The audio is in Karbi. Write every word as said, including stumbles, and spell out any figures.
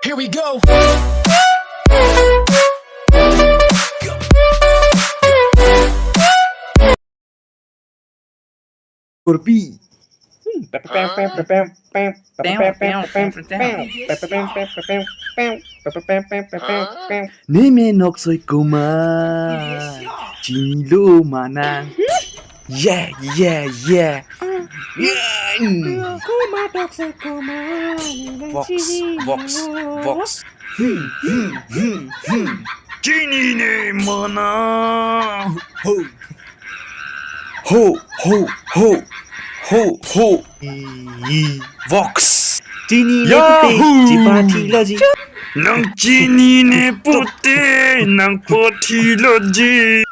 Here we go. Kurpi. Neme noksoi koma. Chinilo ma nang. Yeah, yeah, yeah. Yeah. Koma noksoi koma. Vox, Vox, Vox. Hmm, hmm, hmm, hmm. Chinine ma nang. Ho. Ho, ho, ho. Ho, ho. Vox. Chinine pute. Yahoo! Chepathilo ji. Nang chinine pute, nang pathilotji.